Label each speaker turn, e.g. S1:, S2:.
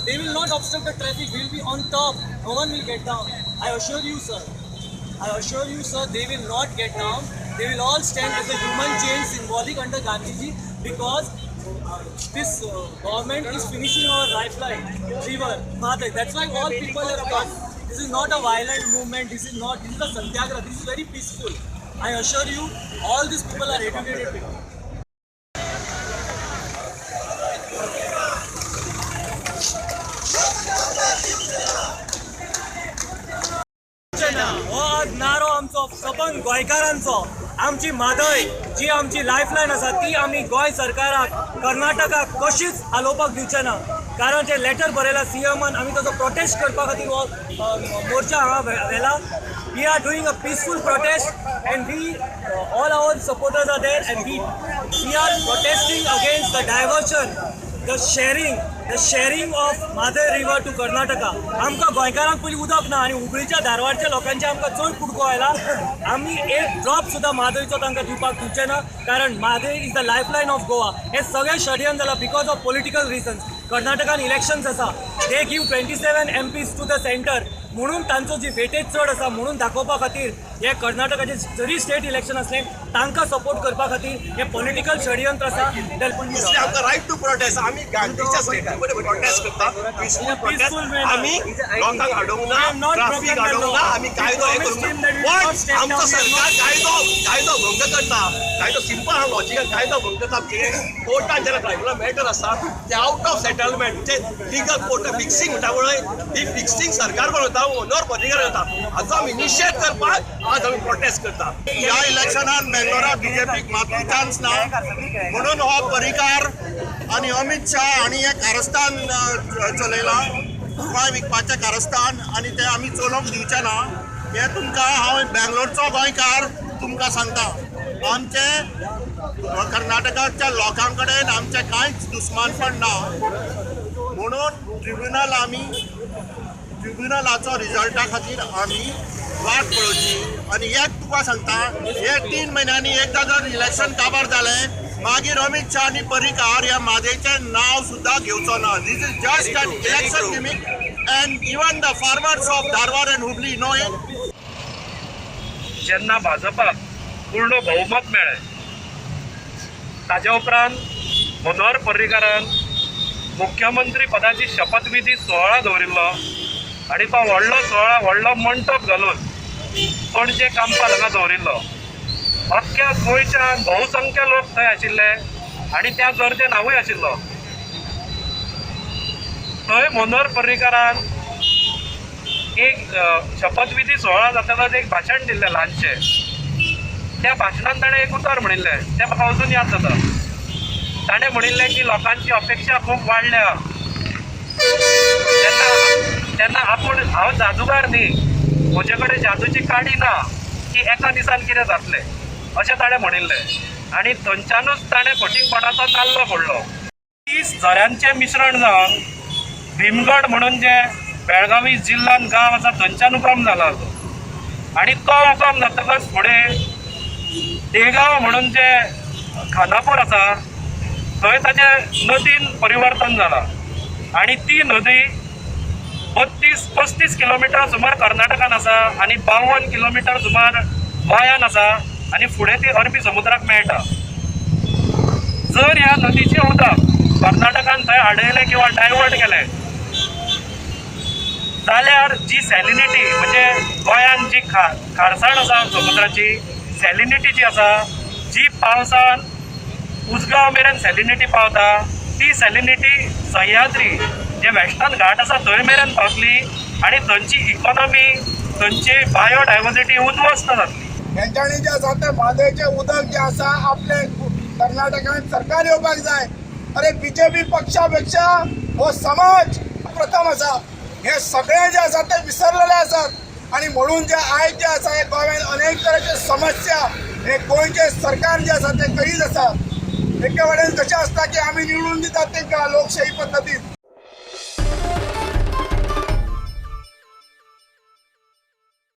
S1: They will not obstruct the traffic. We will be on top. No one will get down. I assure you, sir. I assure you, sir, they will not get down. They will all stand as a human chain symbolic under Gandhiji because this government is finishing our lifeline, river, Mhadei. That's why all people have come. This is not a violent movement. This is not, this is a satyagraha. This is very peaceful. I assure you, all these people are educated people. हो आज नारो आमचो सबंद गोंयकारांचो. आमची म्हादय जी आमची Lifeline आसा ती आमी गोंय सरकाराक, कर्नाटकाक कशीच हालोवपाक दिवचे ना. कारण जे लेटर बरयला सीएमान, आमी ताजो प्रोटेस्ट करपा खातीर हो मोर्चा हांगा व्हेला. We are doing a peaceful protest and we all our supporters are there and we are protesting against the diversion, the sharing of Mhadei river to Karnataka. आमकां गोंयकारांक पयलीं उदक ना आनी हुबळीच्या धारवाडच्या लोकांचे आमकां चड कुडको आयला. आमी एक ड्रॉप सुद्दां म्हादयचो तांकां दिवपाक दिवचे ना, कारण Mhadei is the lifeline of Goa. हे सगळें षडयंत्र जालां because of political reasons. कर्नाटकान elections आसा. They give 27 MPs to the center, म्हणून तांचो जी वेटेज चड आसा म्हणून दाखोवपा खातीर हे कर्नाटकाचे जरी स्टेट इलेक्शन असलें, तांकां सपोर्ट करपा खातीर हे पॉलिटिकल षडयंत्र आसा.
S2: दुसरें, आमकां रायट टू प्रोटेस्ट. आमी गांधीच्या स्टेटमेंट प्रोटेस्ट करता, पिसफूल प्रोटेस्ट. आमी लोकांक हाडूंक ना, ट्राफीक हाडूंक ना, आमी कायदो हे करूंक ना. पण आमचो सरकार कायदो भंग करता. कायदो सिंपल आहा, लॉजिकल. कायदो भंग करता. आमचे कोर्टान जेन्ना ट्रायब्युनल मॅटर आसा ते आउट ऑफ सेटलमेंट, म्हणजे लिगल कोर्ट फिक्सिंग म्हणटा पळय, ही फिक्सिंग सरकार बनवता, मनोहर पर्रीकर करता. हाचो आमी निशेध करपाक आज आमी प्रोटेस्ट करता.
S3: ह्या इलेक्शनान बेंगलोराक बीजेपीक मातूय चान्स ना म्हणून हो पर्रीकार आनी अमित शाह हांणी हें कारस्थान चलयलां, गोंय विकपाचें कारस्थान, आनी तें आमी चलोवंक दिवचें ना. हें तुमकां हांव बेंगलोरचो गोंयकार तुमकां सांगता. आमचे कर्नाटकाच्या लोकां कडेन आमचें कांयच दुस्मानपण ना म्हणून ट्रिब्युनल, आमी ट्रिब्युनलाचो रिजल्टा खातीर आमी वाट पळोवची. आनी एक तुका सांगता, हे 3 म्हयन्यांनी एकदां जर इलेक्शन काबार जालें, मागीर अमित शाह आनी पर्रीकार ह्या म्हादयचें नांव सुद्दां घेवचो ना. This is just an election gimmick and even the farmers of Dharwad and Hubli know it.
S4: जेन्ना भाजपाक पूर्ण बहुमत मेळ्ळें, ताज्या उपरांत मनोहर पर्रीकारान मुख्यमंत्री पदाची शपथविधी सुवाळो दवरिल्लो आनी तो व्हडलो सुवाळो व्हडलो मंटप घालून पणजे कांपाल हांगा दवरिल्लो. अख्ख्या गोंयच्या बहुसंख्य लोक थंय आशिल्ले आनी त्या गर्देन हांवूय आशिल्लो. थंय मनोहर पर्रीकारान एक शपथविधी सुवाळो जातकच एक भाशण दिल्लें ल्हानशें. त्या भाशणान ताणें एक उतर म्हणिल्लें, तें म्हाका अजून याद जाता. ताणें म्हणिल्लें की लोकांची अपेक्षा खूब वाडल्या. तेन्ना तेन्ना आपूण हांव जादूगार न्ही, म्हजे कडेन जादूची काडी ना की एका दिसान कितें जातलें, अशें ताणें म्हणिल्लें. आनी थंयच्यानूच ताणें फटींगपणाचो नाल्लो फोडलो. 30 झऱ्यांचें मिश्रण जावन भीमगड म्हणून जे बेळगावी जिल्ल्यान गांव आसा, थंयच्यान उगम जाला तो. आनी तो उगम जातकच फुडें देगांव म्हणून जे खानापूर आसा, थंय ताजें नदीन परिवर्तन जाला आनी ती नदी 32-35 किलोमिटर सुमार कर्नाटकान आसा आनी 52 किलोमिटर सुमार गोंयान आसा आनी फुडें ती अरबी समुद्राक मेळटा. जर ह्या नदीचें उदक कर्नाटकान थंय आडयलें किंवा डायवर्ट केलें जाल्यार जी सॅलिनिटी, म्हणजे गोंयान जी खारसाण आसा, समुद्राची सॅलिनिटी जी आसा, जी पावसान उजगांव मेरेन सॅलिनिटी पावता, ती सॅलिनिटी सह्याद्री जे वेस्टर्न घाट आसा थंय मेरेन पावतली आनी थंयची इकॉनॉमी, थंयची बायोडायवर्सिटी उद्ध्वस्त जातली.
S5: हेंच्यांनी जें आसा तें म्हादयचें उदक जें आसा आपलें कर्नाटकान सरकार येवपाक जाय. अरे, बीजेपी पक्षा पेक्षा हो समाज प्रथम आसा, हे सगळे जे आसा ते विसरलेले आसात. आनी म्हणून जे आयज जे आसा हे गोव्यान अनेक तरेचे समस्या हे गोंयचे सरकार जे आसा ते करीत आसा. एके वटेन कशें आसता की आमी निवडून दितात तांकां लोकशाही पद्दतीन.